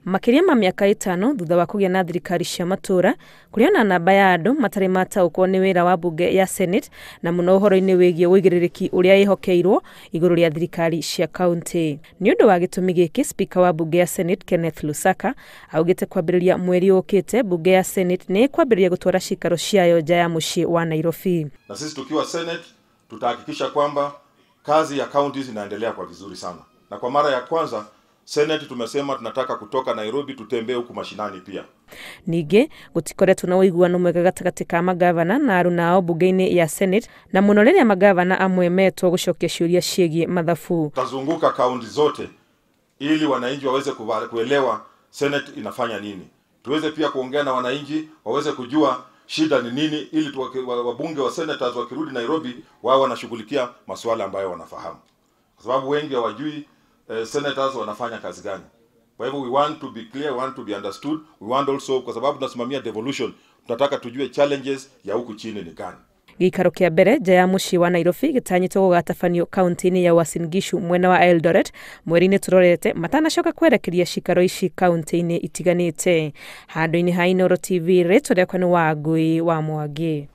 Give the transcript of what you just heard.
Makĩria ma mĩaka 5 thutha wa kũgĩa na thirikari cia matũũra, kũrĩ ona namba ya andũ matarĩ mataũkwo nĩ wĩra wa mbunge ya Senate, na mũno ũhoro-inĩ wĩgiĩ ũigĩrĩrĩki ũrĩa ĩhokeirwo igũrũ rĩa thirikari cia kaunti. Nĩ ũndũ wa gĩtũmi gĩkĩ, Speaker wa mbunge ya Senate Kenneth Lusaka augĩte kwambĩrĩria mweri ũkĩte mbunge ya Senate nĩ ĩkwambĩrĩria gũtwara cikaro ciayo nja ya mũciĩ wa Nairobi. Na sisi tukiwa Senate tutahakikisha kwamba kazi ya counties inaendelea kwa vizuri sana, na kwa mara ya kwanza Senate tumesema tunataka kutoka Nairobi tutembee huku mashinani pia. Ningĩ gũtikoretwo na ũiguano mwega gatagatĩ ka magavana na aruna ao mbunge-inĩ ya Senate, na mũno rĩrĩa magavana amwe metwo gũcokia ciũria ciĩgiĩ mathabu. Tutazunguka kaunti zote ili wananchi waweze kuelewa Senate inafanya nini. Tuweze pia kuongea na wananchi waweze kujua shida ni nini, ili wabunge wa senators wakirudi Nairobi wao wanashughulikia masuala ambayo wanafahamu, kwa sababu wengi hawajui senators wanafanya kazi gani. Kwa hivyo we want to be clear, we want to be understood, we want also, kwa sababu tunasimamia devolution, tunataka tujue challenges ya huku chini ni gani. Gĩikaro kĩa mbere nja ya mũciĩ wa Nairobi gĩtanyĩtwo gũgatabanio kaunti-inĩ ya Uasin Gishu mwena wa Eldoret mweri-inĩ tũrorete, matanacoka kwerekeria cikaro ici kaunti-inĩ itiganĩte. Handũ-inĩ ha Inooro TV, rĩtwa rĩakwa nĩ Wangui wa Mwangi.